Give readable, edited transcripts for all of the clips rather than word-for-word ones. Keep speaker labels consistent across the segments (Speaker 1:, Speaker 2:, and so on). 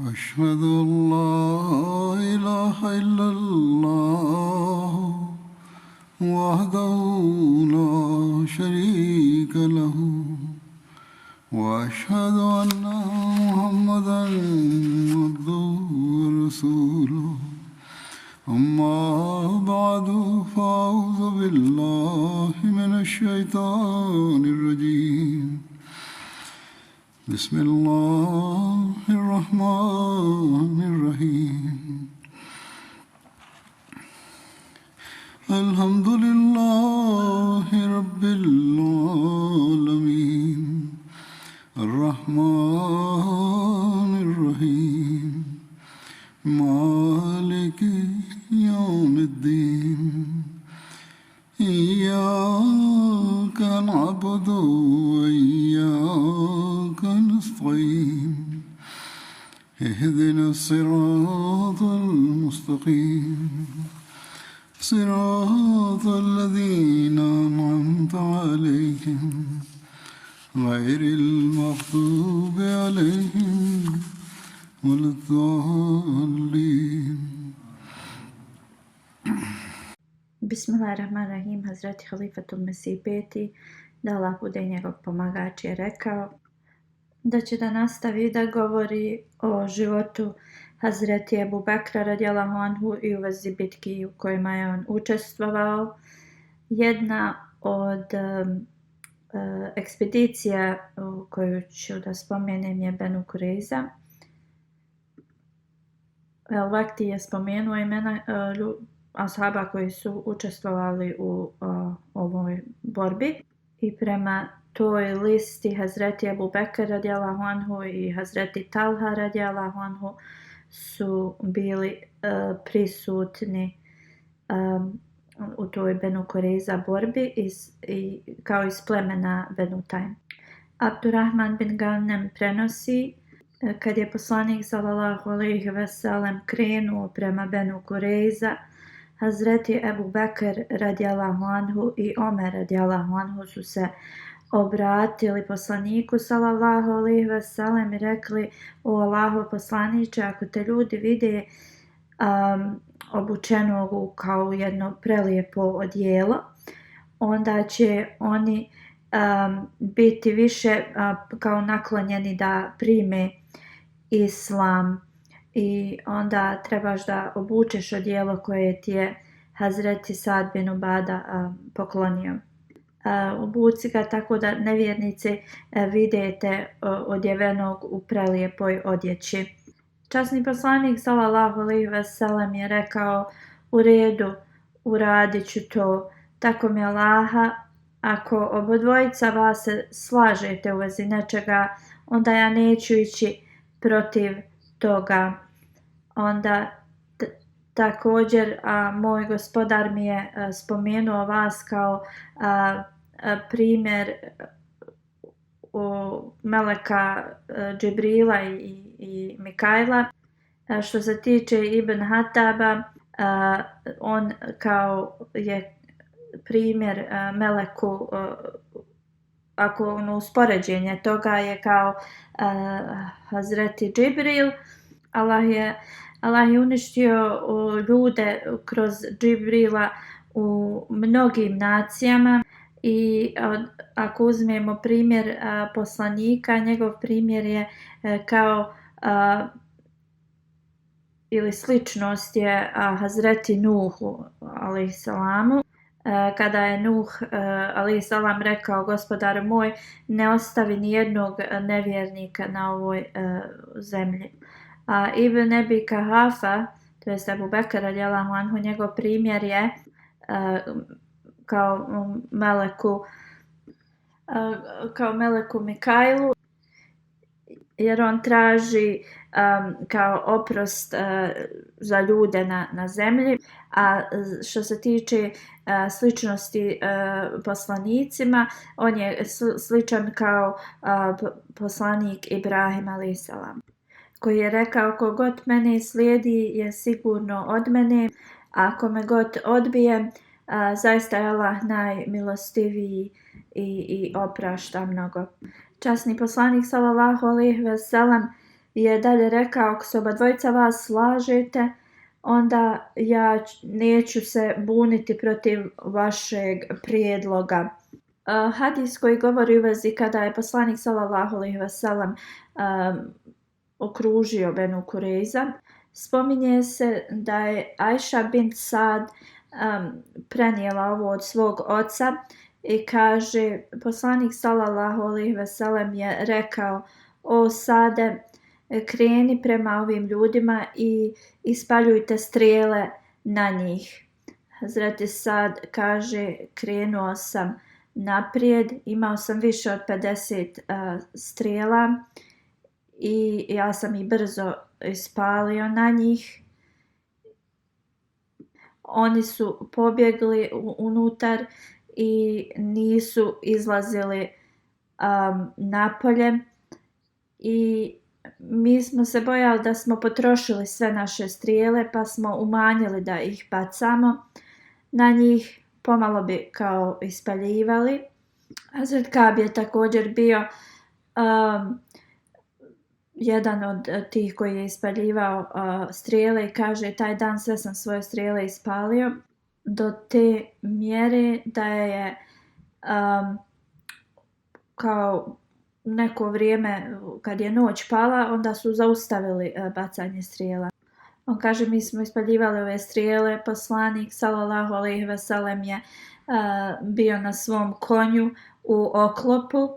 Speaker 1: أشهد أن لا إله إلا الله وحده لا شريك له وأشهد أن محمدا عبده ورسوله أما بعد فأعوذ بالله من الشيطان الرجيم بسم الله الرحمن الرحيم الحمد لله رب العالمين الرحمن الرحيم مالك يوم الدين إياك نعبد وإياك نستعين اهدنا الصراط المستقيم صراط الذين أنعمت عليهم غير المغضوب عليهم ولا الضالين.
Speaker 2: Bismillahirrahmanirrahim. Hazreti Halifatul Mesih peti, da Allah bude njegov pomagač, je rekao da će da nastavi da govori o životu Hazreti Ebu Bekra radijallahu anhu i u vezi bitki u kojima je on učestvovao. Jedna od ekspedicija koju ću da spomenem je Benu Kurejza. El-Vakti je spomenuo imena ashaba koji su učestvovali u ovoj borbi i prema toj listi Hazreti Ebu Bekr radijallahu anhu i Hazreti Talha radijallahu anhu su bili prisutni u toj Benu Kurejza borbi kao iz plemena Benu Tajm. Abdurrahman bin Ghanem prenosi kad je poslanik sallallahu alejhi ve sellem krenuo prema Benu Kurejza, Hazreti Ebu Bekr radijallahu anhu i Omer radijallahu anhu su se obratili poslaniku sallallahu alejhi ve sellem i rekli: o Allahov poslaniče, ako te ljudi vide obučenog kao jedno prelijepo odijelo, onda će oni biti više kao naklonjeni da prime islam i onda trebaš da obučeš odijelo koje ti je Hazreti Sad bin Ubada poklonio. Obuci ga tako da nevjernici vidite odjevenog u prelijepoj odjeći. Časni poslanik sallallahu alejhi ve sellem je rekao: u redu, uradit ću to, tako mi Allaha, ako obodvojica vas se slažete u vezi nečega, onda ja neću ići protiv toga. Onda također moj gospodar mi je spomenuo vas kao primjer meleka Džibrila i Mikaila. Što se tiče Ibn Hataba, on kao je primjer meleku, ako uspoređenje toga je kao Hazreti Džibril. Allah je uništio ljude kroz Džibrila u mnogim nacijama i ako uzmemo primjer poslanika, njegov primjer je kao ili sličnost je Hazreti Nuhu alejsalamu. Kada je Nuh alejsalam rekao: gospodaru moj, ne ostavi ni jednog nevjernika na ovoj zemlji. Ibn Abi Kahafa, to jest Ebu Bekr radijallahu anhu, njegov primjer je kao meleku Mikailu, jer on traži kao oprost za ljude na zemlji. A što se tiče sličnosti poslanicima, on je sličan kao poslanik Ibrahim alejsalam, koji je rekao: ko god mene slijedi je sigurno od mene, a ako me god odbije, zaista je Allah najmilostiviji i oprašta mnogo. Časni poslanik sallallahu alejhi ve sellem je dalje rekao, ako se oba dvojica vas slažete, onda ja neću se buniti protiv vašeg prijedloga. Hadis koji govori u vezi kada je poslanik sallallahu alejhi ve sellem okružio Benu Kurejza, spominje se da je Ajša bint Sad prenijela ovo od svog oca i kaže, poslanik sallallahu alejhi ve sellem je rekao: o Sade, kreni prema ovim ljudima i ispaljujte strijele na njih. Hazreti Sad kaže, krenuo sam naprijed, imao sam više od 50 strijela i ja sam ih brzo ispalio na njih. Oni su pobjegli unutar i nisu izlazili napolje i mi smo se bojali da smo potrošili sve naše strijele, pa smo umanjili da ih bacamo na njih, pomalo bi kao ispaljivali. Hazret Kab je također bio jedan od tih koji je ispaljivao strijele i kaže, taj dan sve sam svoje strijele ispalio do te mjere da je kao neko vrijeme kad je noć pala, onda su zaustavili bacanje strijela. On kaže, mi smo ispaljivali ove strijele, poslanik sallallahu alejhi ve sellem je bio na svom konju u oklopu.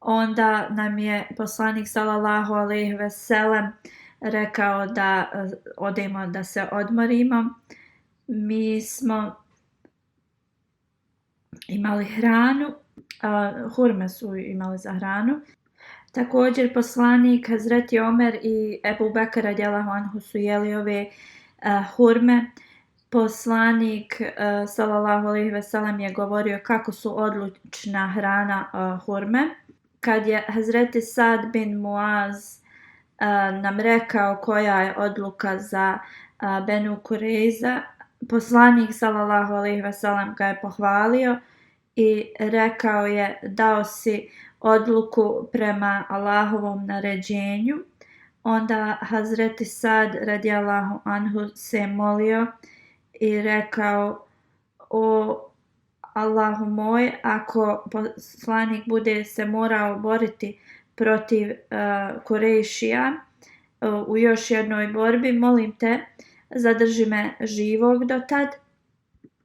Speaker 2: Onda nam je poslanik sallallahu alejhi ve sellem rekao da odemo da se odmorimo. Mi smo imali hranu, hurme su imali za hranu. Također poslanik Hazreti Omer i Ebu Bekr radijallahu anhu su jeli ove hurme. Poslanik sallallahu alejhi ve sellem je govorio kako su odlična hrana hurme. Kad je Hazreti Sad bin Muaz nam rekao koja je odluka za Benu Kurejza, poslanik sallallahu alejhi ve sellem ga je pohvalio i rekao je, dao si odluku prema Allahovom naređenju. Onda Hazreti Sad radijallahu anhu se molio i rekao, o Allahu moj, ako poslanik bude se morao boriti protiv Kurejšija u još jednoj borbi, molim te, zadrži me živog do tad.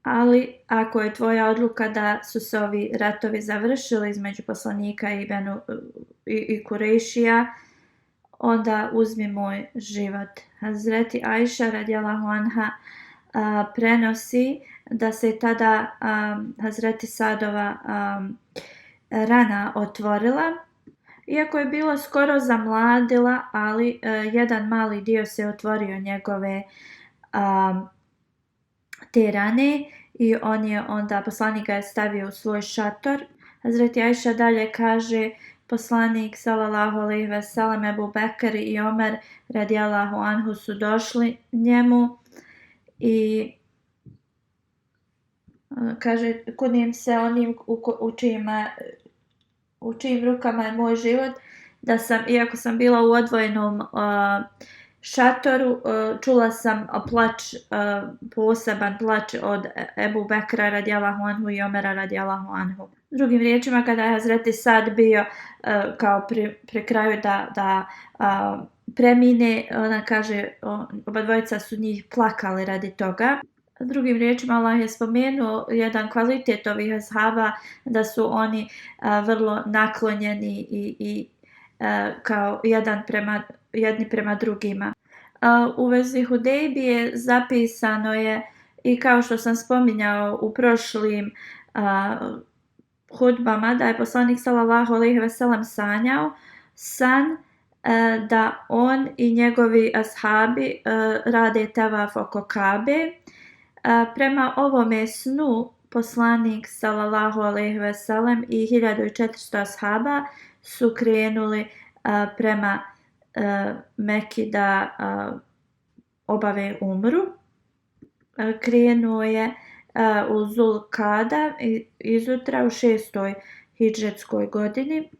Speaker 2: Ali ako je tvoja odluka da su se ovi ratovi završili između poslanika i Kurejšija, onda uzmi moj život. Hazreti Ajša radijallahu anha prenosi da se tada Hazreti Sadova rana otvorila. Iako je bilo skoro zamladila, ali jedan mali dio se otvorio njegove te rane i on je onda, poslanik ga je stavio u svoj šator. Hazreti Ajša dalje kaže, poslanik sallallahu alejhi ve sellem, Ebu Bekr i Omer radijallahu anhu su došli njemu i kaže, kudim se onim u čijim rukama je moj život, da sam, iako sam bila u odvojenom šatoru, čula sam plač, poseban plač od Ebu Bekra radijallahu anhu i Omera radijallahu anhu. Drugim riječima, kada je Hazreti Sad bio kao pri kraju da premine, ona kaže, oba dvojica su njih plakali radi toga. Drugim riječima, Allah je spomenuo jedan kvalitet ovih ashaba, da su oni vrlo naklonjeni i kao jedni prema drugima. U vezi Hudejbije zapisano je, i kao što sam spominjao u prošlim hudbama, da je poslanik sallallahu alejhi ve sellem sanjao san da on i njegovi ashabi rade tavaf oko Kabe. Prema ovome snu poslanik sallallahu alejhi ve sellem i 1400 ashaba su krenuli prema Meki da obave umru. Krenuo je u Zulkada izutra u 6. hidžretskoj godini.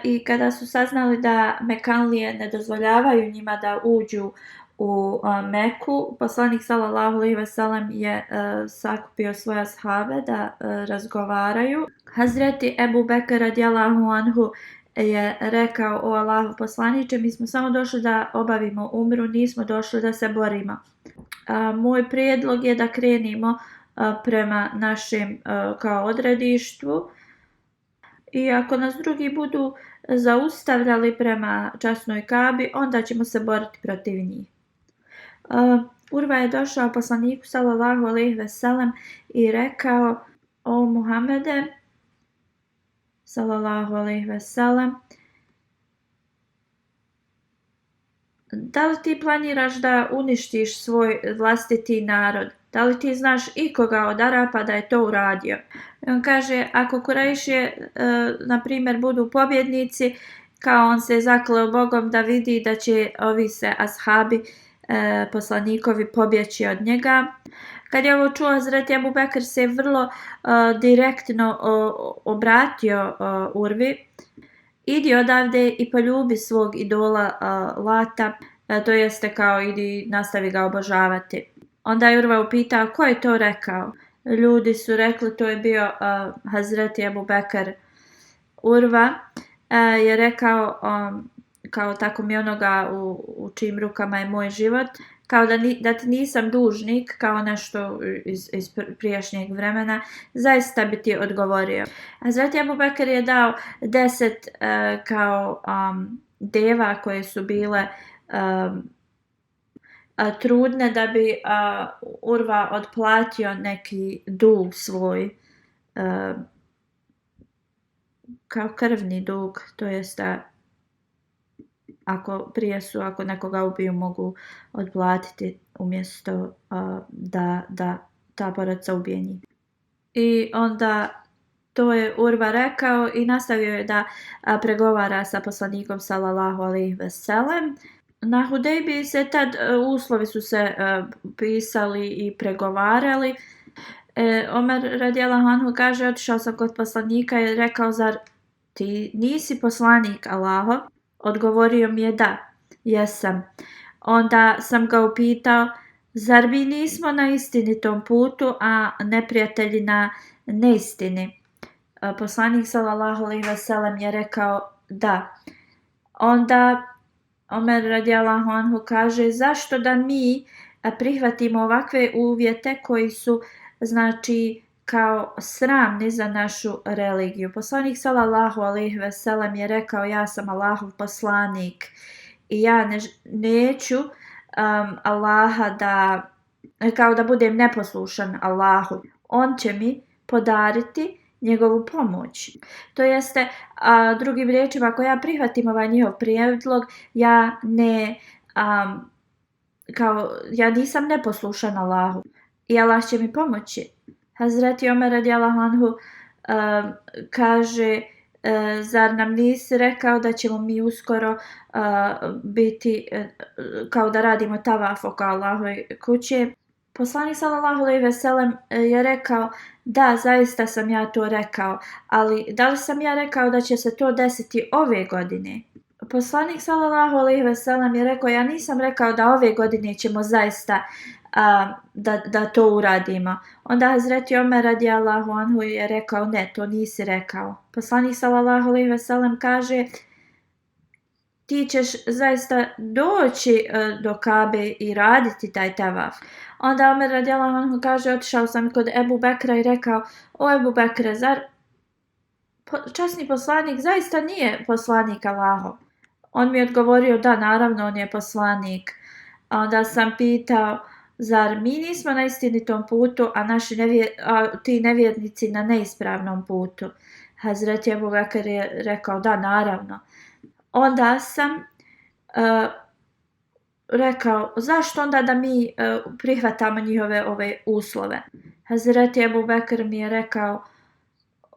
Speaker 2: I kada su saznali da Mekanlije ne dozvoljavaju njima da uđu u Meku, poslanik sallallahu alejhi ve sellem je sakupio svoje ashabe da razgovaraju. Hazreti Ebu Bekr radijallahu anhu je rekao: o Allahov poslaniče, mi smo samo došli da obavimo umru, nismo došli da se borimo. Moj prijedlog je da krenimo prema našem kao odredištu, i ako nas drugi budu zaustavljali prema časnoj Kabi, onda ćemo se boriti protiv njih. Urva je došao poslaniku sallallahu alejhi ve sellem i rekao: o Muhammede sallallahu alejhi ve sellem, da li ti planiraš da uništiš svoj vlastiti narod? Da li ti znaš ikoga od Arapa da je to uradio? I on kaže: ako Kurejšije, na primjer, budu pobjednici, kao on se zakleo Bogom da vidi da će ovi se ashabi poslanikovi pobjeći od njega. Kad je ovo čuo, Hazreti Ebu Bekr se vrlo direktno obratio Urvi: idi odavde i poljubi svog idola Lata, to jeste kao idi nastavi ga obožavati. Onda je Urva upitao: ko je to rekao? Ljudi su rekli: to je bio Hazreti Ebu Bekr. Urva je rekao: kao tako mi onoga u čijim rukama je moj život, kao da ti nisam dužnik, kao nešto iz prijašnjeg vremena, zaista bi ti odgovorio. Hazreti Ebu Bekr je dao 10 kao deva koje su bile trudne da bi Urva otplatio neki dug svoj, kao krvni dug, to jest ako nekoga ubiju, mogu otplatiti umjesto da ta porodica ubije njih. I onda to je Urva rekao i nastavio je da pregovara sa poslanikom sallallahu alejhi ve sellem. Na Hudejbiji se tad uslovi su se pisali i pregovarali. Omer radijallahu anhu kaže: otišao sam kod poslanika i rekao: zar ti nisi poslanik Allahov? Odgovorio mi je: da, jesam. Onda sam ga upitao: zar mi nismo na istinitom putu, a neprijatelji na neistini? Poslanik sallallahu alejhi ve sellem je rekao: da. Onda Omer radijallahu anhu kaže: zašto da mi prihvatimo ovakve uvjete koji su, znači, kao sramni za našu religiju? Poslanik sallallahu alejhi ve sellem je rekao: ja sam Allahov poslanik i ja neću Allaha da budem neposlušan Allahu. On će mi podariti njegovu pomoć. To jeste, drugim riječima, ako ja prihvatim ovaj njihov prijedlog, ja nisam neposlušan Allahu i Allah će mi pomoći. Hazreti Omer radijallahu anhu kaže: zar nam nisi rekao da ćemo mi uskoro biti kao da radimo tavaf oko Allahove kuće? Poslanik sallallahu alejhi ve sellem je rekao: da, zaista sam ja to rekao, ali da li sam ja rekao da će se to desiti ove godine? Poslanik sallallahu alejhi ve sellem je rekao: ja nisam rekao da ove godine ćemo zaista da to uradimo. Onda Hazreti Omer radijallahu anhu je rekao: ne, to nisi rekao. Poslanik sallallahu alejhi ve sellem kaže: ti ćeš zaista doći do Kabe i raditi taj tavaf. Onda Omer radijallahu anhu kaže: otišao sam kod Ebu Bekra i rekao: o Ebu Bekre, zar časni poslanik zaista nije poslanik Allahov? On mi je odgovorio: da, naravno, on je poslanik. A onda sam pitao: zar mi nismo na istinitom putu, a ti nevjernici na neispravnom putu? Hazreti Ebu Bekr je rekao: da, naravno. Onda sam rekao: zašto onda da mi prihvatamo njihove ove uslove? Hazreti Ebu Bekr mi je rekao: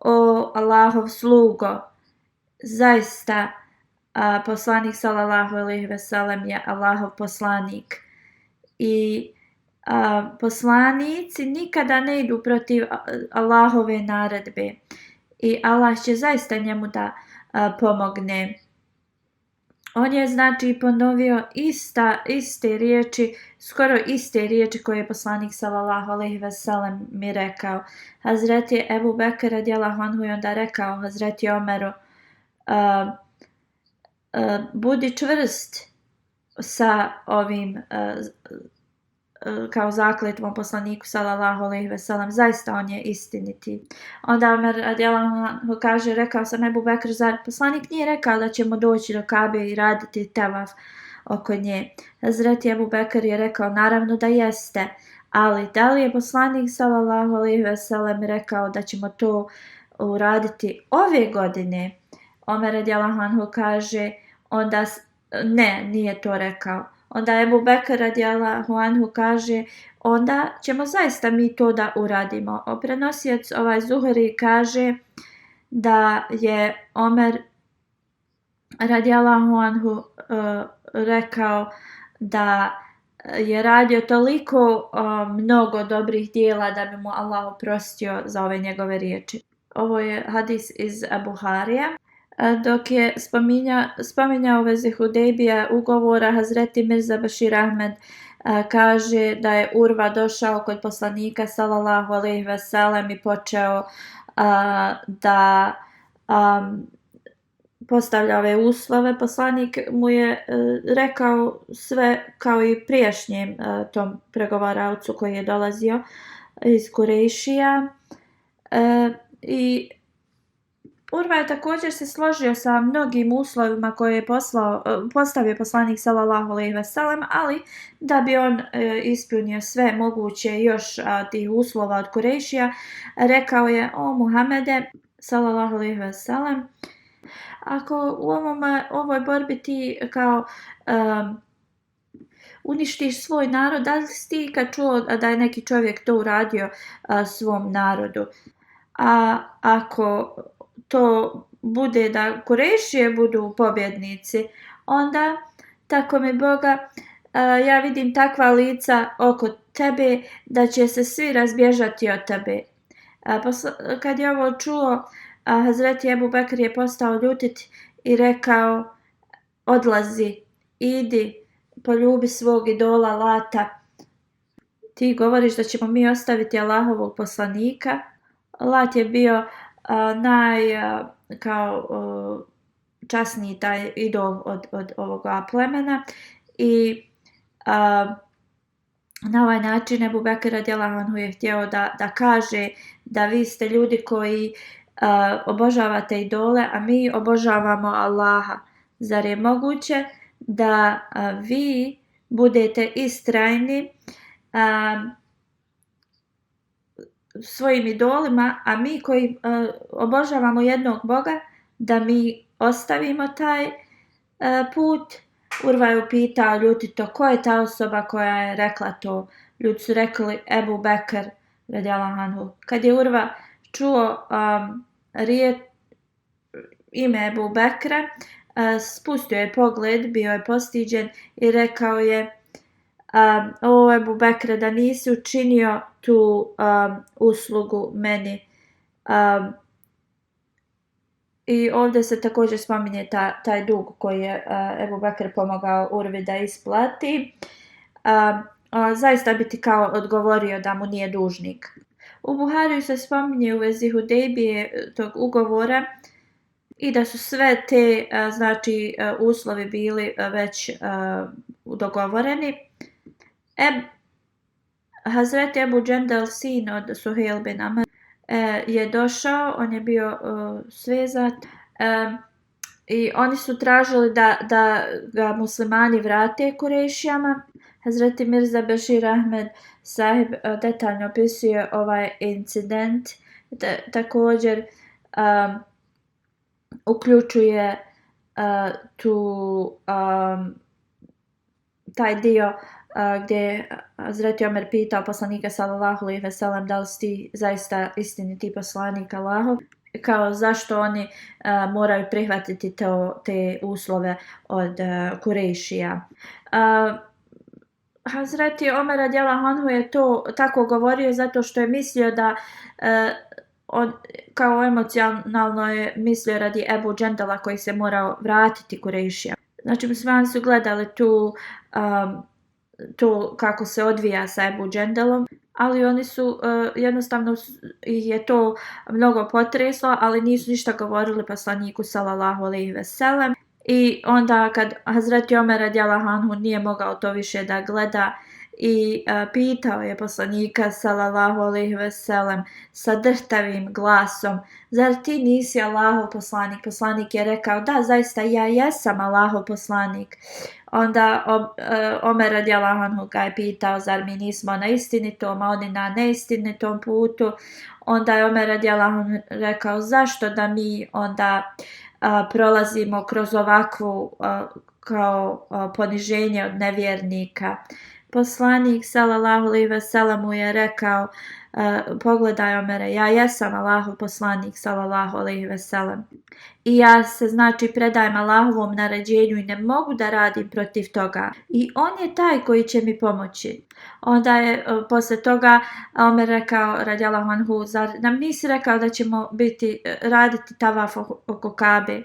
Speaker 2: o Allahov slugo, zaista poslanik sallallahu alejhi ve sellem je Allahov poslanik i poslanici nikada ne idu protiv Allahove naredbe i Allah će zaista njemu da pomogne. On je znači ponovio iste riječi, skoro iste riječi koje je poslanik sallallahu alejhi ve sellem mi rekao. Hazreti Ebu Bekr radijallahu anhu je onda rekao Hazreti Omeru, budi čvrst sa ovim kao zakletvom poslaniku sallallahu alejhi ve sellem, zaista on je istiniti. Onda Omer radijallahu anhu kaže, rekao sam Ebu Bekr, zar poslanik nije rekao da ćemo doći do Kabe i raditi tavaf oko nje? Hazreti Ebu Bekr je rekao, naravno da jeste, ali da li je poslanik sallallahu alejhi ve sellem rekao da ćemo to uraditi ove godine? Omer radijallahu anhu kaže, onda ne, nije to rekao. Onda Ebu Bekr radijallahu anhu kaže, onda ćemo zaista mi to da uradimo. Prenosioc Zuhri kaže da je Omer radijallahu anhu rekao da je radio toliko mnogo dobrih dijela da bi mu Allah oprostio za ove njegove riječi. Ovo je hadis iz Buharija. Dok je spominjao u vezi Hudejbija ugovora, Hazreti Mirza Bashir Ahmed kaže da je Urva došao kod poslanika sallallahu alejhi ve sellem i počeo da postavlja ove uslove. Poslanik mu je rekao sve kao i prijašnjem tom pregovaravcu koji je dolazio iz Kurejšija i Urva je također se složio sa mnogim uslovima koje je postavio poslanik sallallahu alejhi ve sellem, ali da bi on ispunio sve moguće još tih uslova od Kurejšija, rekao je, o Muhamede sallallahu alejhi ve sellem, ako u ovoj borbi ti kao uništiš svoj narod, da li si ti kad čuo da je neki čovjek to uradio svom narodu? A ako to bude da Kurejšije budu pobjednici, onda tako mi Boga ja vidim takva lica oko tebe da će se svi razbježati od tebe. Kad je ovo čuo, Hazreti Ebu Bekr je postao ljutit i rekao, odlazi, idi, poljubi svog idola Lata. Ti govoriš da ćemo mi ostaviti Allahovog poslanika. Lat je bio časniji taj idol od ovoga plemena i na ovaj način Ebu Bekr radijallahu anhu je htio da kaže da vi ste ljudi koji obožavate idole, a mi obožavamo Allaha. Zar je moguće da vi budete istrajni svojim idolima, a mi koji obožavamo jednog Boga, da mi ostavimo taj put? Urva je upitao ljutito, ko je ta osoba koja je rekla to? Ljudi su rekli Ebu Bekr radijallahu anhu. Kad je Urva čuo ime Ebu Bekra, spustio je pogled, bio je postiđen i rekao je, o Ebu Bekre, da nisi učinio tu uslugu meni. I ovdje se također spominje taj dug koji je Ebu Bekr pomogao Urvi da isplati. Zaista bi ti kao odgovorio da mu nije dužnik. U Buhariju se spominje u vezi Hudejbije tog ugovora i da su sve te uslovi bili već dogovoreni. Hazreti Ebu Džendel, sin od Suhejl bin Amr, je došao, on je bio svezat i oni su tražili da ga muslimani vrate Kurejšijama. Hazreti Mirza Bashir Ahmed sahib detaljno opisuje ovaj incident, također uključuje taj dio gdje je Hazreti Omer pitao poslanika sallallahu alejhi ve sellem, da li si ti zaista istiniti poslanik Allahov, kao zašto oni moraju prihvatiti te uslove od Kurejšija. Hazreti Omer radijallahu anhu je to tako govorio zato što je mislio on kao emocionalno je mislio radi Ebu Džendala koji se morao vratiti Kurejšija. Znači muslimani su gledali to kako se odvija sa Ebu Džendelom, ali oni su jednostavno ih je to mnogo potreslo, ali nisu ništa govorili poslaniku sallallahu alejhi ve sellem. I onda kad Hazreti Omer radijallahu anhu nije mogao to više da gleda i pitao je poslanika sallallahu alejhi ve sellem sa drhtavim glasom: "Zar ti nisi Allahov poslanik?" Poslanik je rekao: "Da, zaista ja jesam Allahov poslanik." Onda Omer radijallahu anhu ga je pitao: "Zar mi nismo na istinitom, a oni na neistinitom putu?" Onda je Omer radijallahu anhu rekao: "Zašto da mi onda prolazimo kroz ovakvu kao poniženje od nevjernika?" Poslanik sallallahu alejhi ve sellem mu je rekao: "Pogledaj Omere, ja jesam Allahov poslanik sallallahu alejhi ve sellem i ja se znači predajem Allahovom naređenju i ne mogu da radim protiv toga. I on je taj koji će mi pomoći." Onda je posle toga Omer rekao radijallahu anhu: "Zar nam nisi rekao da ćemo raditi tavaf oko Kabe?"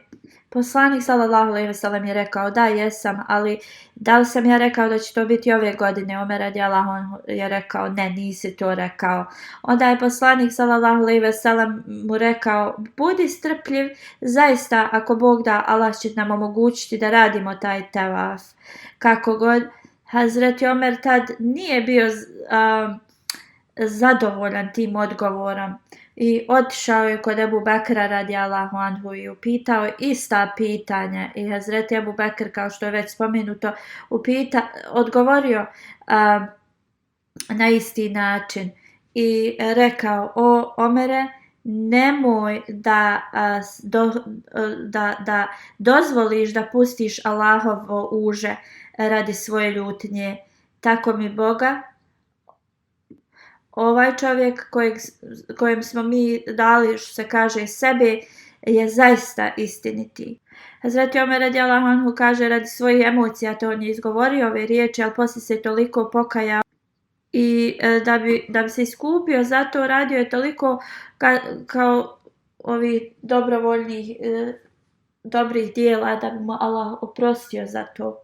Speaker 2: Poslanik sallallahu alejhi ve sellem je rekao: "Da, jesam, ali da li sam ja rekao da će to biti ove godine?" Omer radijallahu anhu je rekao: "Ne, nisi to rekao." Onda je poslanik sallallahu alejhi ve sellem mu rekao: "Budi strpljiv, zaista ako Bog da, Allah će nam omogućiti da radimo taj tavaf." Kako god, Hazreti Omer tad nije bio zadovoljan tim odgovorom i otišao je kod Ebu Bekra radijallahu anhu i upitao ista pitanja i Hazreti Ebu Bekr, kao što je već spomenuto, odgovorio na isti način i rekao: "O Omere, nemoj da dozvoliš da pustiš Allahovo uže radi svoje ljutnje. Tako mi Boga, ovaj čovjek kojem smo mi dali, što se kaže, sebe, je zaista istiniti." Hazreti Omer radijallahu anhu kaže radi svojih emocija to on je izgovorio ove riječi, ali poslije se toliko pokajao i da bi se iskupio zato radio je toliko kao ovih dobrovoljnih dobrih dijela da bi mu Allah oprostio za to.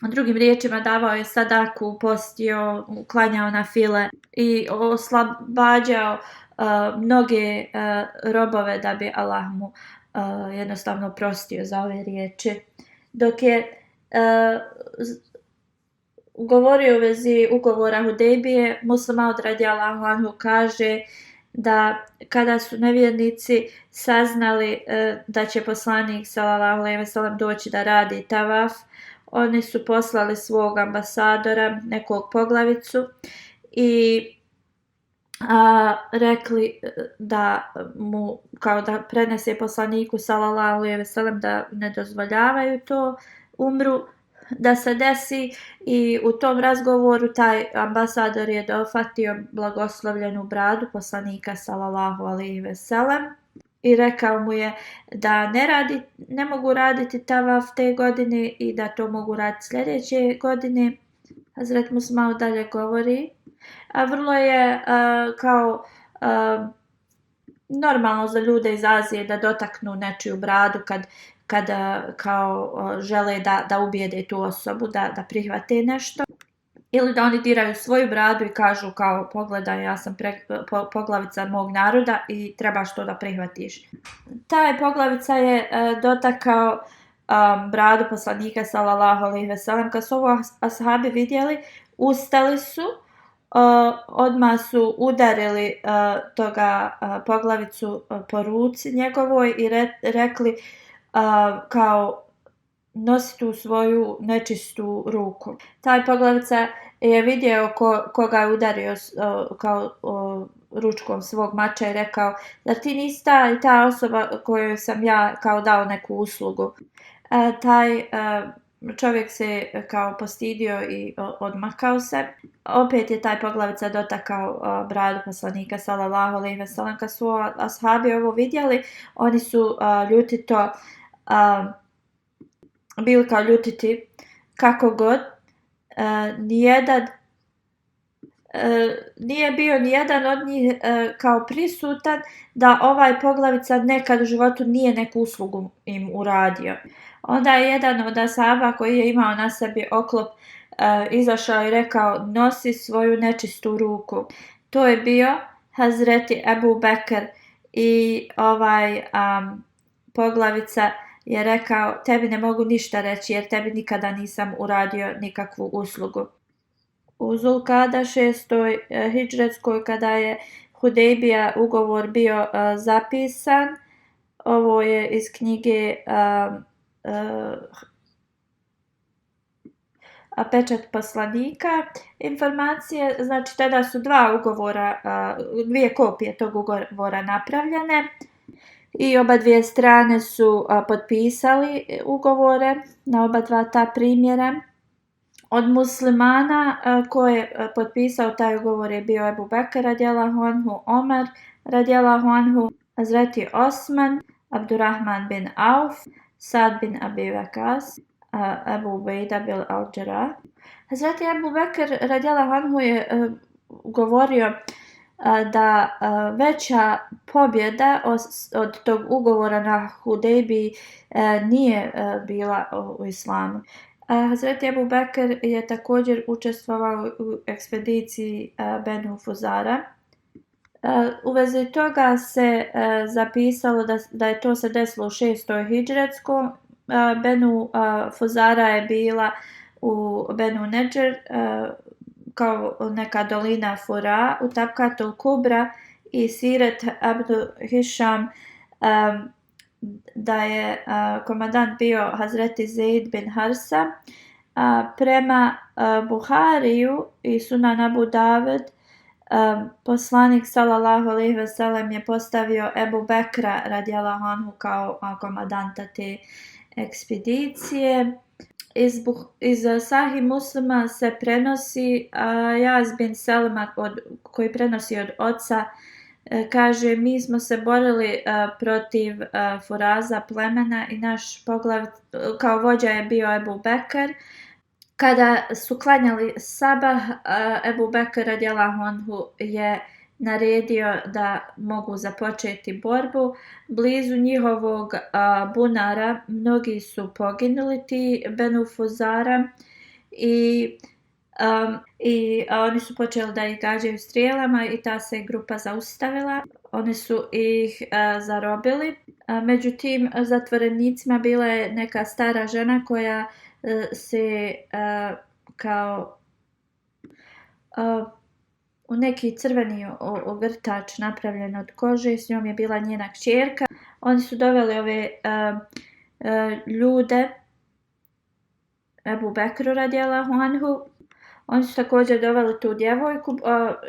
Speaker 2: Drugim riječima, davao je sadaku, postio, klanjao na file i oslobađao mnoge robove da bi Allah mu jednostavno prostio za ove riječi. Dok je govorio u vezi ugovora Hudejbije, Muslima Maud radijallahu anhu kaže da kada su nevjernici saznali da će poslanik sallallahu alejhi ve sellem doći da radi tavaf, oni su poslali svog ambasadora, nekog poglavicu, i rekli da mu, kao da prenese poslaniku sallallahu alejhi ve sellem da ne dozvoljavaju to umru da se desi, i u tom razgovoru taj ambasador je dohvatio blagoslovljenu bradu poslanika sallallahu alejhi ve sellem i rekao mu je da ne mogu raditi tavaf te godine i da to mogu raditi sljedeće godine. Hazret Muslima Maud dalje govori: "A vrlo je kao normalno za ljude iz Azije da dotaknu nečiju bradu kada kao žele da ubijede tu osobu da prihvate nešto, ili da oni diraju svoju bradu i kažu kao: pogledaj, ja sam poglavica mog naroda i trebaš to da prihvatiš." Taj poglavica je dotakao bradu poslanika sallallahu alejhi ve sellem. Kad su ovo ashabi vidjeli, ustali su, odmah su udarili toga poglavicu po ruci njegovoj i rekli kao: "Nosi tu svoju nečistu ruku." Taj poglavica je vidio koga je udario kao ručkom svog mača i rekao: "Zar ti nisi ta osoba kojoj sam ja kao dao neku uslugu?" Taj čovjek se kao postidio i odmakao se. Opet je taj poglavica dotakao bradu poslanika sallallahu alejhi ve sellem. Kad su ashabi ovo vidjeli, oni su ljutito bili kao ljutiti. Kako god, nijedan nije bio ni jedan od njih kao prisutan da ovaj poglavica nekad u životu nije neku uslugu im uradio. Onda je jedan od asaba koji je imao na sebi oklop izašao i rekao nosi svoju nečistu ruku. To je bio Hazreti Ebu Bekr i poglavica je rekao tebi ne mogu ništa reći jer tebi nikada nisam uradio nikakvu uslugu. U Zulkada 6. hidžretskoj kada je Hudejbija ugovor bio zapisan, ovo je iz knjige Pečat poslanika, informacije, znači tada su dvije kopije tog ugovora napravljene i oba dvije strane su potpisali ugovore na oba dva ta primjera. Od muslimana ko je potpisao taj ugovor je bio Ebu Bekr radijallahu anhu, Omar radijallahu anhu, Hazreti Osman, Abdurrahman bin Auf, Sad bin Abi Waqas, Ebu Ubejda bil Al-Jarrah. Hazreti Ebu Bekr radijallahu anhu je govorio da veća pobjeda od tog ugovora na Hudejbiji nije bila u islamu. Hazreti Ebu Bekr je također učestvovao u ekspediciji Benu Fuzara. U vezi toga se zapisalo da je to se desilo u 6. hidžretskom. Benu Fuzara je bila u Benu Nedžer kao neka dolina Fura u Tabkatul Kubra i Siret Abdu Hišam da je komandant bio Hazreti Zaid bin Harsa. Prema Buhariju i Sunan Abu Davud poslanik sallallahu alejhi ve sellem je postavio Ebu Bekra radijallahu anhu kao komandanta te ekspedicije. Iz Sahih Muslima se prenosi Jaz bin Selma koji prenosi od oca kaže mi smo se borili protiv Furaza plemena i naš kao vođa je bio Ebu Bekr. Kada su klanjali sabah, Ebu Bekr radijallahu anhu je naredio da mogu započeti borbu. Blizu njihovog bunara mnogi su poginuli ti Benu Fuzara i oni su počeli da ih gađaju strijelama i ta se grupa zaustavila. Oni su ih zarobili. Međutim, zatvorenicima bila je neka stara žena koja se kao u neki crveni ogrtač napravljen od kože, s njom je bila njena kćerka. Oni su doveli ove ljude Ebu Bekru radijallahu anhu. Oni su također doveli tu djevojku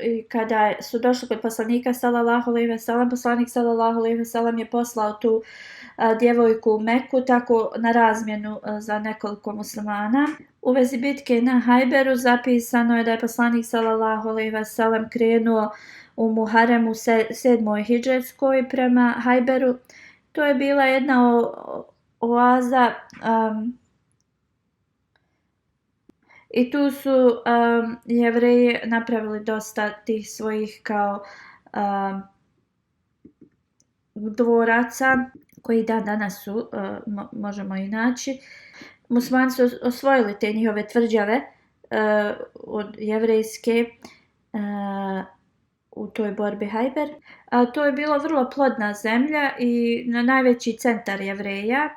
Speaker 2: i kada su došli kod poslanika sallallahu alejhi ve sellem, poslanik sallallahu alejhi ve sellem je poslao tu djevojku u Meku tako na razmjenu za nekoliko muslimana. U vezi bitke na Hajberu zapisano je da je poslanik sallallahu alejhi ve sellem krenuo u Muharemu 7. hidžretskoj prema Hajberu. To je bila jedna oaza i tu su Jevreji napravili dosta tih svojih kao dvoraca koji danas su, možemo i naći. Muslimani su osvojili te njihove tvrđave od jevrejske u toj borbi Hajber. To je bilo vrlo plodna zemlja i najveći centar Jevreja.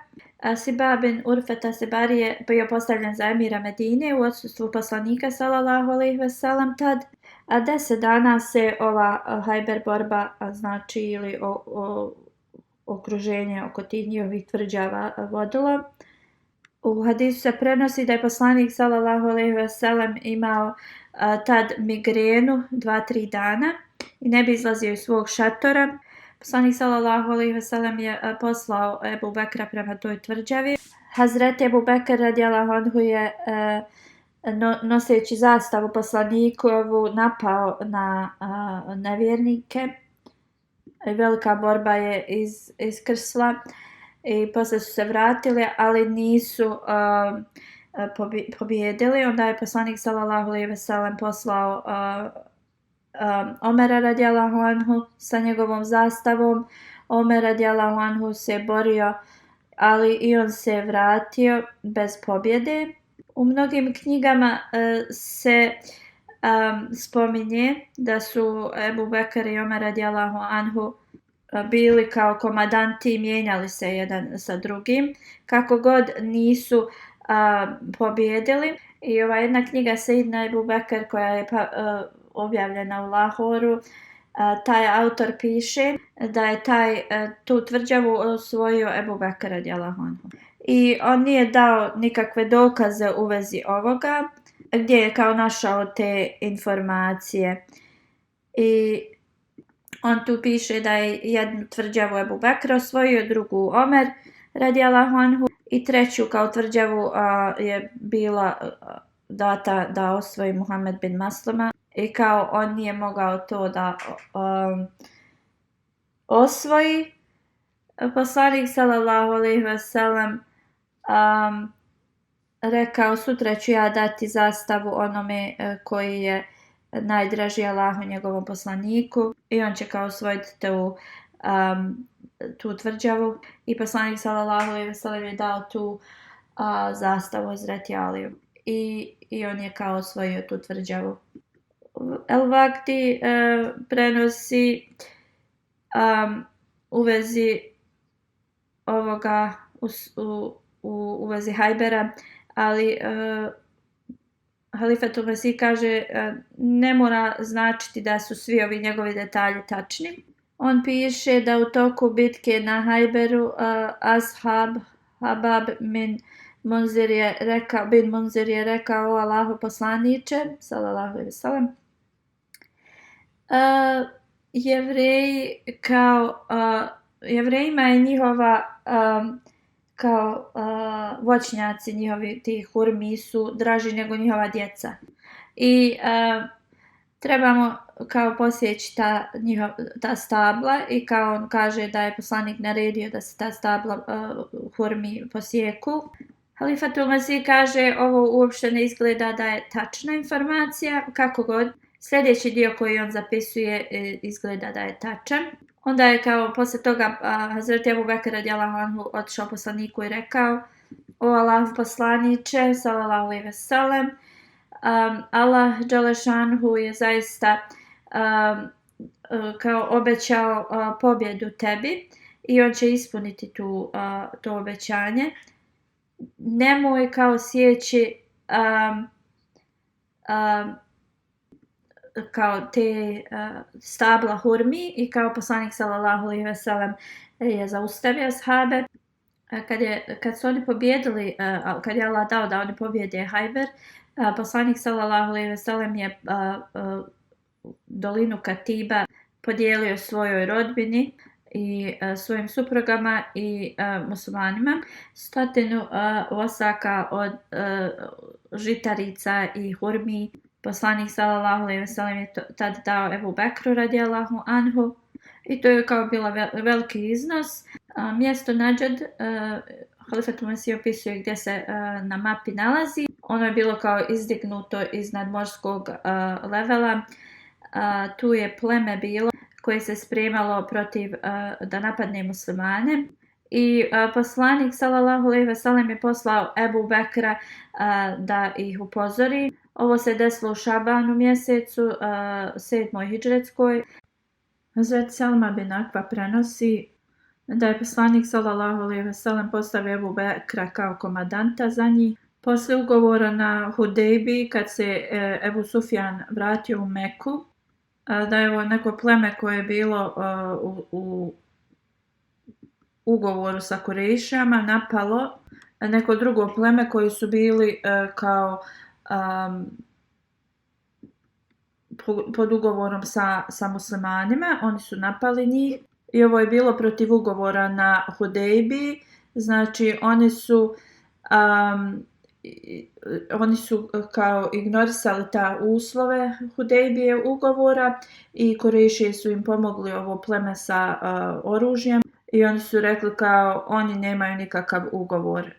Speaker 2: Siba bin Urfeta Sibari je bio postavljen za emira Medine u odsustvu poslanika sallallahu alejhi ve sellem tad. 10 dana se ova Hajber borba, znači ili okruženje oko tih njihovih tvrđava vodilo. U hadisu se prenosi da je poslanik sallallahu alejhi ve sellem imao tad migrenu 2-3 dana i ne bi izlazio iz svog šatora. Poslanik sallallahu alejhi ve sellem je poslao Ebu Bekra prema toj tvrđavi. Hazreti Ebu Bekr radijallahu anhu je noseći zastavu poslanikovu napao na nevjernike. Velika borba je iskrsla i posle su se vratili, ali nisu pobijedili. Onda je poslanik sallallahu alejhi ve sellem poslao Omera radijallahu anhu sa njegovom zastavom. Omer radijallahu anhu se borio, ali i on se vratio bez pobjede. U mnogim knjigama se spominje da su Ebu Bekr i Omer radijallahu anhu bili kao komandanti i mijenjali se jedan sa drugim kako god nisu pobjedili. I jedna knjiga Sejdina Ebu Bekr koja je objavljena u Lahoru, taj autor piše da je tu tvrđavu osvojio Ebu Bekr radijallahu anhu. I on nije dao nikakve dokaze u vezi ovoga, gdje je kao našao te informacije. I on tu piše da je jednu tvrđavu Ebu Bekr osvojio, drugu Omer radijallahu anhu i treću kao tvrđavu je bila data da osvoji Muhammed bin Maslama. I kao on nije mogao to da osvoji, poslanik sallallahu alejhi ve sellem rekao: sutra ću ja dati zastavu onome koji je najdraži Allahu njegovom poslaniku i on će kao osvojiti tu tvrđavu. I poslanik sallallahu alejhi ve sellem je dao tu zastavu Hazreti Aliju i on je kao osvojio tu tvrđavu. El-Vakti prenosi u vezi ovoga u vezi Hajbera, ali Halifetul Mesih kaže ne mora značiti da su svi ovi njegovi detalji tačni. On piše da u toku bitke na Hajberu Habab bin Munzir je rekao: o Allahu poslaniče sallallahu alejhi ve sellem, Jevrejima je njihova kao voćnjaci njihovi tih hurmi su draži nego njihova djeca. I trebamo kao posjeći ta stabla i kao on kaže da je poslanik naredio da se ta stabla hurmi posjeku. Halifatul Mesih kaže ovo uopšte ne izgleda da je tačna informacija, kako god. Sljedeći dio koji on zapisuje izgleda da je tačan. Onda je kao poslije toga Hazreti Ebu Bekr radijallahu anhu otišao poslaniku i rekao: o Allahu poslaniče sallallahu alejhi ve sellem, Allah dželešanhu je zaista kao obećao pobjedu tebi i on će ispuniti to obećanje. Nemoj kao sjeći kao te stabla hurmi. I kao poslanik sallallahu alejhi ve sellem je zaustavio ashabe. Kad su oni pobjedili, kad je Allah dao da oni pobjede Hajber, poslanik sallallahu alejhi ve sellem je dolinu Katiba podijelio svojoj rodbini i svojim suprugama i muslimanima. 100 osaka od žitarica i hurmi poslanik sallallahu alejhi ve sellem je tad dao Ebu Bekru radijallahu anhu i to je kao bila veliki iznos. Mjesto Nađad Halifatul Mesih opisuje gdje se na mapi nalazi. Ono je bilo kao izdignuto iznad morskog levela. Tu je pleme bilo koje se spremalo protiv da napadne muslimane. I poslanik sallallahu alejhi ve sellem je poslao Ebu Bekra da ih upozori. Ovo se desilo u Šabanu mjesecu 7. hidžretskoj. Hazret Selma bin Akva prenosi da je poslanik sallallahu alejhi ve sellem postavio Ebu Bekra kao komandanta za njih. Poslije ugovora na Hudejbi, kad se Ebu Sufjan vratio u Meku, da je ovo neko pleme koje je bilo u ugovoru sa Kurejšama napalo neko drugo pleme koji su bili kao pod ugovorom sa muslimanima. Oni su napali njih i ovo je bilo protiv ugovora na Hudejbi. Znači oni su kao ignorisali ta uslove Hudejbije ugovora i Kurejšije su im pomogli ovo pleme sa oružjem i oni su rekli kao oni nemaju nikakav ugovor.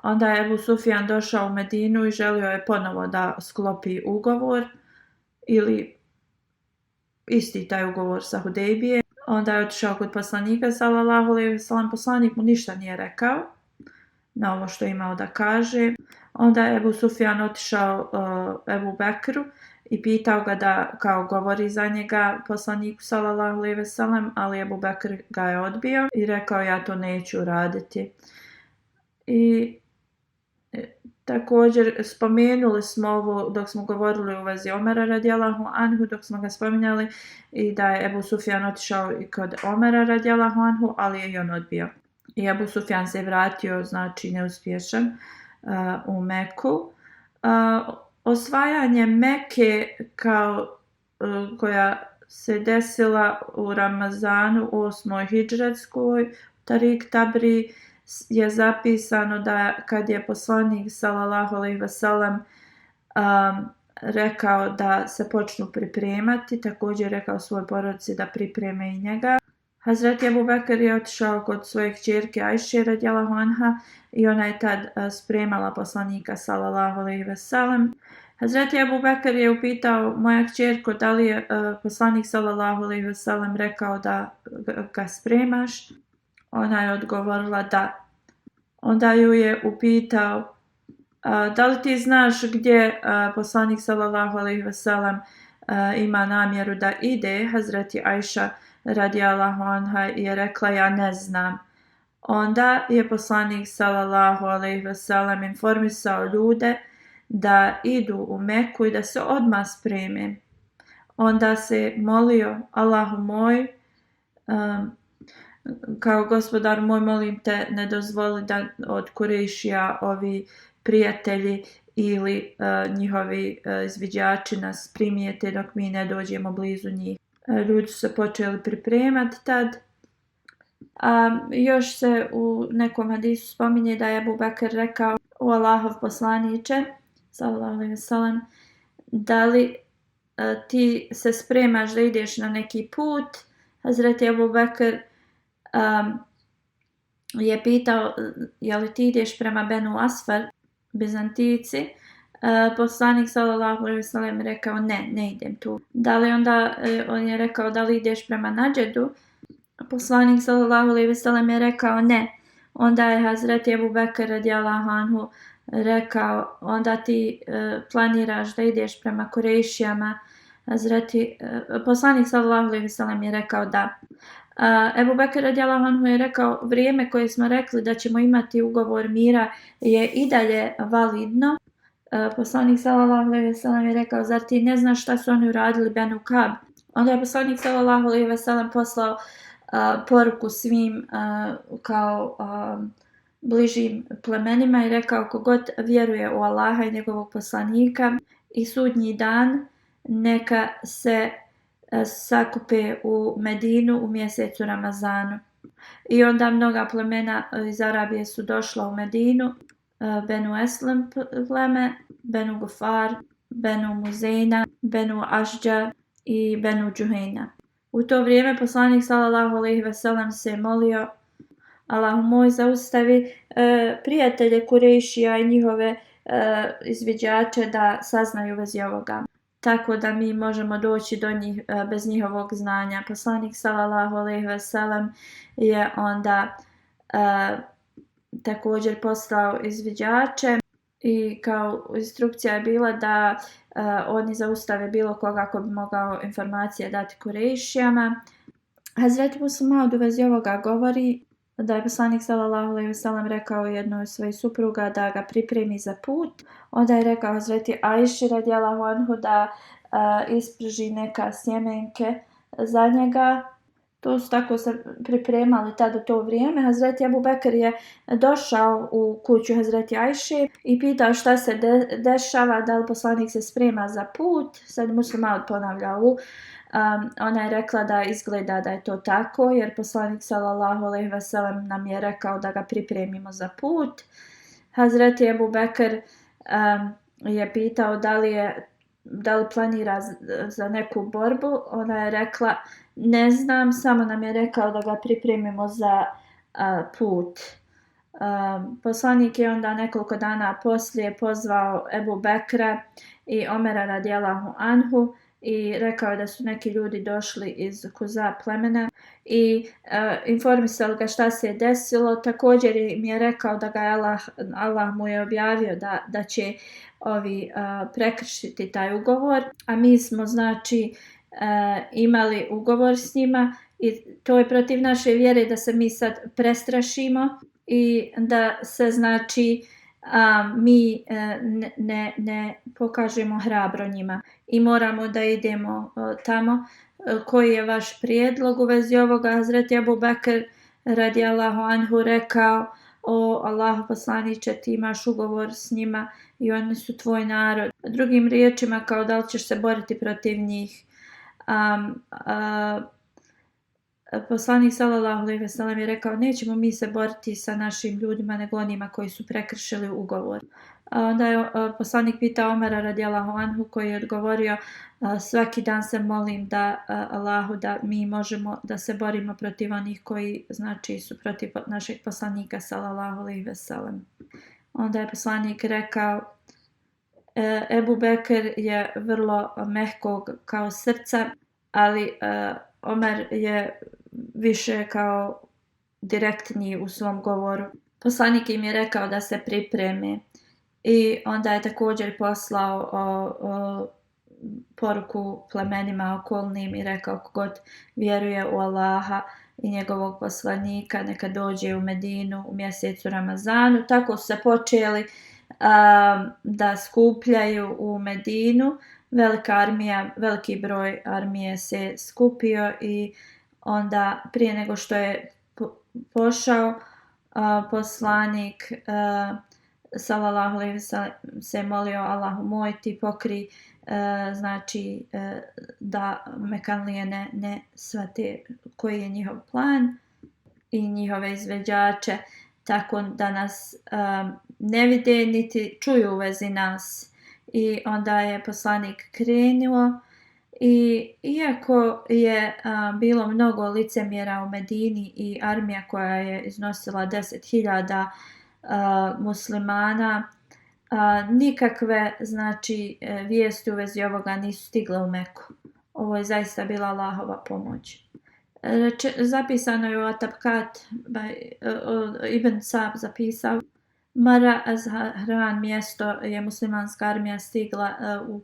Speaker 2: Onda je Ebu Sufjan došao u Medinu i želio je ponovo da sklopi ugovor ili isti taj ugovor sa Hudejbije. Onda je otišao kod poslanika sallallahu alejhi ve sellem, poslanik mu ništa nije rekao na ovo što je imao da kaže. Onda je Ebu Sufjan otišao Ebu Bekru i pitao ga da kao govori za njega poslaniku sallallahu alejhi ve sellem, ali Ebu Bekr ga je odbio i rekao ja to neću raditi. I također spomenuli smo ovo dok smo govorili u vezi Omera radijallahu anhu, dok smo ga spominjali, i da je Ebu Sufjan otišao i kod Omera radijallahu anhu, ali je i on odbio. I Ebu Sufjan se vratio, znači neuspješan, u Meku. Osvajanje Meke koja se desila u Ramazanu 8. hidžretskoj, Tarik Tabri, je zapisano da kad je poslanik sallallahu alejhi ve sellem rekao da se počnu pripremati, također je rekao svojoj porodici da pripreme i njega. Hazreti Ebu Bekr je otišao kod svoje kćerke Ajše radijallahu anha i ona je tad spremala poslanika sallallahu alejhi ve sellem. Hazreti Ebu Bekr je upitao moja kćerko da li je poslanik sallallahu alejhi ve sellem rekao da ga spremaš. Ona je odgovorila da. Onda ju je upitao da li ti znaš gdje poslanik sallallahu alejhi ve sellem ima namjeru da ide. Hazreti Ajša radijallahu anha je rekla ja ne znam. Onda je poslanik sallallahu alejhi ve sellem informisao ljude da idu u Meku i da se odmah spreme. Onda se molio Allahu moj, kao gospodar moj, molim te ne dozvoli da od Kurejšija ovi prijatelji ili njihovi izviđači nas primijete dok mi ne dođemo blizu njih. Ljudi su se počeli pripremati tad. Još se u nekom hadisu spominje da je Ebu Bekr rekao o Allahov poslaniče sallallahu alejhi ve sellem, da li ti se spremaš da ideš na neki put. Hazreti Ebu Bekr je pitao je li ti ideš prema Benu Asfar, Bizantijci. Poslanik sallallahu alejhi ve sellem rekao ne idem tu. Da li onda on je rekao da li ideš prema Nadžedu? Poslanik sallallahu alejhi ve sellem je rekao ne. Onda je Hazreti Ebu Bekr radijallahu anhu rekao onda ti planiraš da ideš prema Kurejšijama. Poslanik sallallahu alejhi ve sellem je rekao da. Ebu Bekr radijallahu anhu je rekao vrijeme koje smo rekli da ćemo imati ugovor mira je i dalje validno. Poslanik sallallahu alejhi ve sellem je rekao zar ti ne znaš šta su oni uradili Benu Kab? Onda je poslanik sallallahu alejhi ve sellem poslao poruku svim kao bližim plemenima i rekao kogod vjeruje u Allaha i njegovog poslanika i sudnji dan neka se sakupe u Medinu u mjesecu Ramazanu. I onda mnoga plemena iz Arabije su došla u Medinu, Benu Eslem pleme, Benu Gufar, Benu Muzejna, Benu Ašđa i Benu Džuhejna. U to vrijeme poslanik sallallahu alejhi ve sellem se molio Allahu moj zaustavi prijatelje Kurejšija i njihove izviđače da saznaju vezi ovoga, tako da mi možemo doći do njih bez njihovog znanja. Poslanik sallallahu alejhi ve sellem je onda također poslao izviđače i kao instrukcija je bila da oni zaustave bilo koga ko bi mogao informacije dati Kurejšijama. Hazreti Muslim u vezi ovoga govori da je poslanik sallallahu alejhi ve sellem rekao jednoj svojih supruga da ga pripremi za put. Onda je rekao Hazreti Ajši radijallahu anhu da isprži neka sjemenke za njega. To su tako se pripremali tada u to vrijeme. Hazreti Ebu Bekr je došao u kuću Hazreti Ajše i pitao šta se dešava, da li poslanik se sprema za put. Sad Muslim ponavlja ona je rekla da izgleda da je to tako, jer poslanik sallallahu alejhi ve sellem nam je rekao da ga pripremimo za put. Hazreti Ebu Bekr je pitao da li planira za neku borbu. Ona je rekla ne znam, samo nam je rekao da ga pripremimo za put. Poslanik je onda nekoliko dana poslije pozvao Ebu Bekra i Omera radijallahu anhu i rekao da su neki ljudi došli iz Kuza plemena i informisali ga šta se je desilo. Također mi je rekao da ga je Allah mu je objavio da će ovi prekršiti taj ugovor, a mi smo znači imali ugovor s njima i to je protiv naše vjere da se mi sad prestrašimo i da se znači mi ne pokažemo hrabro njima i moramo da idemo tamo. Koji je vaš prijedlog u vezi ovoga? Hazreti Abu Bekr radijallahu anhu rekao: o Allahu poslaniče, ti imaš ugovor s njima i oni su tvoj narod. Drugim riječima, kao da li ćeš se boriti protiv njih. Poslanik sallallahu alejhi ve sellem je rekao: nećemo mi se boriti sa našim ljudima nego onima koji su prekršili ugovor. Onda je poslanik pitao Omera radijallahu anhu, koji je odgovorio: svaki dan se molim da Allahu da mi možemo da se borimo protiv onih koji znači su protiv našeg poslanika sallallahu alejhi ve sellem. Onda je poslanik rekao: Ebu Bekr je vrlo mehkog kao srca, ali Omer je više kao direktniji u svom govoru. Poslanik im je rekao da se pripreme i onda je također poslao poruku plemenima okolnim i rekao: kogod vjeruje u Allaha i njegovog poslanika neka dođe u Medinu u mjesecu Ramazanu. Tako su se počeli da skupljaju u Medinu. Veliki broj armije se skupio i onda prije nego što je pošao poslanik sallallahu alejhi ve sellem se molio: Allahu moj, ti pokri znači da Mekanlije ne shvate koji je njihov plan i njihove izveđače, tako da nas ne vide niti čuju u vezi nas. I onda je poslanik krenuo i iako je bilo mnogo licemjera u Medini i armija koja je iznosila 10.000 muslimana, nikakve znači vijesti u vezi ovoga nisu stigle u Meku. Ovo je zaista bila Allahova pomoć. Zapisano je u Atabkat, Ibn Sa'b zapisao: Mara Azhran mjesto je muslimanska armija stigla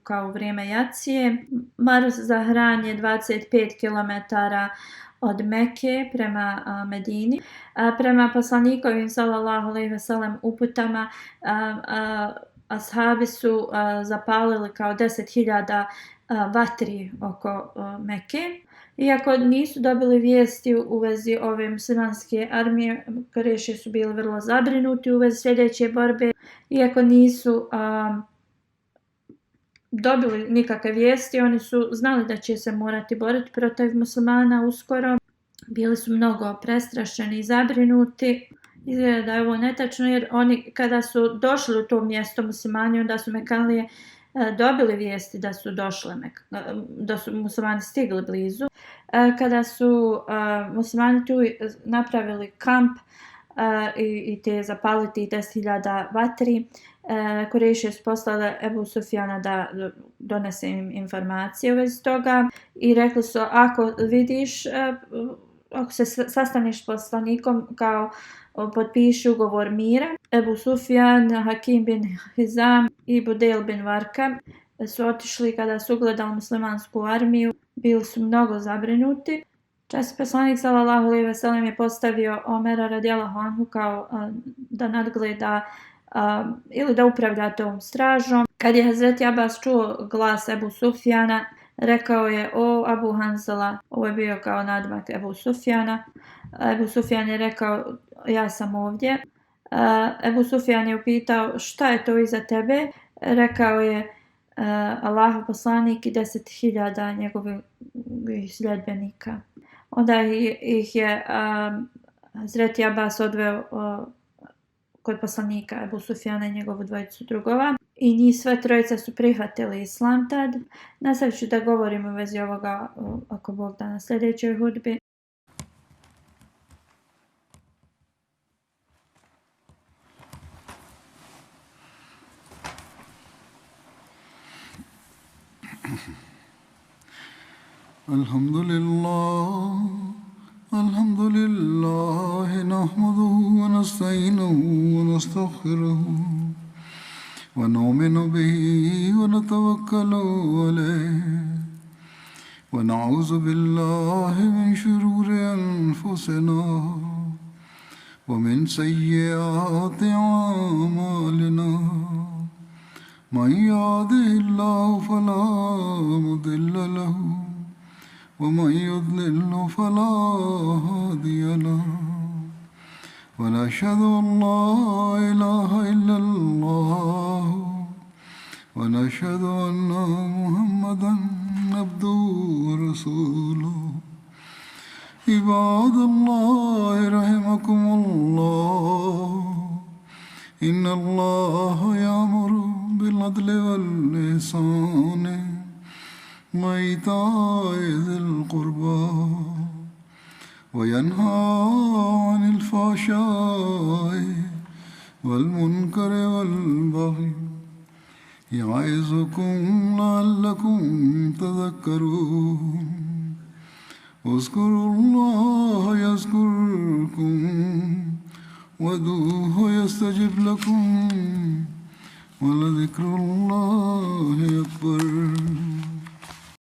Speaker 2: kao u vrijeme jacije. Mar Zahran je 25 km od Mekke prema Medini. Prema poslanikovim sallallahu alejhi ve sellem uputama ashabi su zapalili kao 10.000 vatri oko Mekke. Iako nisu dobili vijesti u vezi ove muslimanske armije, Kureši su bili vrlo zabrinuti u vezi sljedeće borbe. Iako nisu dobili nikakve vijesti, oni su znali da će se morati boriti protiv muslimana uskoro. Bili su mnogo prestrašeni i zabrinuti. Izgleda da je ovo netačno, jer oni kada su došli u to mjesto muslimani, onda su Mekanlije dobili vijesti da su da su muslimani stigli blizu. Kada su muslimani tu napravili kamp i te zapaliti 10.000 vatri, Kurejši su poslali Ebu Sufjana da donese im informacije u vezi toga i rekli su: ako vidiš, ako se sastaneš s poslanikom, kao potpiši ugovor mira. Ebu Sufjan, Hakim bin Hizam i Budejl bin Varka su otišli. Kada su ugledali muslimansku armiju, bili su mnogo zabrinuti. Čas poslanik sallallahu alejhi ve sellem je postavio Omera radijallahu anhu kao da nadgleda ili da upravlja tom stražom. Kad je Hazreti Abbas čuo glas Ebu Sufjana, rekao je: o Abu Hanzala. Ovo je bio kao nadmak Ebu Sufjana. Ebu Sufjan je rekao: ja sam ovdje. Ebu Sufjan je upitao: šta je to iza tebe? Rekao je: Allahov poslanik i 10.000 njegovih sljedbenika. Onda ih je Hazreti Abbas odveo kod poslanika Ebu Sufjana i njegovu dvojicu drugova. I njih sve trojica su prihvatili islam tad. Nastavit ću da govorim u vezi ovoga ako Bog da na sljedećoj hudbi.
Speaker 1: الحمد لله نحمده ونستعينه ونستغفره ونؤمن به ونتوكل عليه ونعوذ بالله من شرور أنفسنا ومن سيئات أعمالنا من يهده الله فلا مضل له ومن يضلل فلا هادي له ونشهد أن لا إله إلا الله ونشهد أن محمدا عبده ورسوله عباد الله رحمكم الله إن الله يأمر بالعدل والإحسان وإيتاء ذي القربى وينهى عن الفحشاء والمنكر والبغي يعظكم لعلكم تذكرون اذكروا الله يذكركم وادعوه يستجب لكم ولذكر الله أكبر.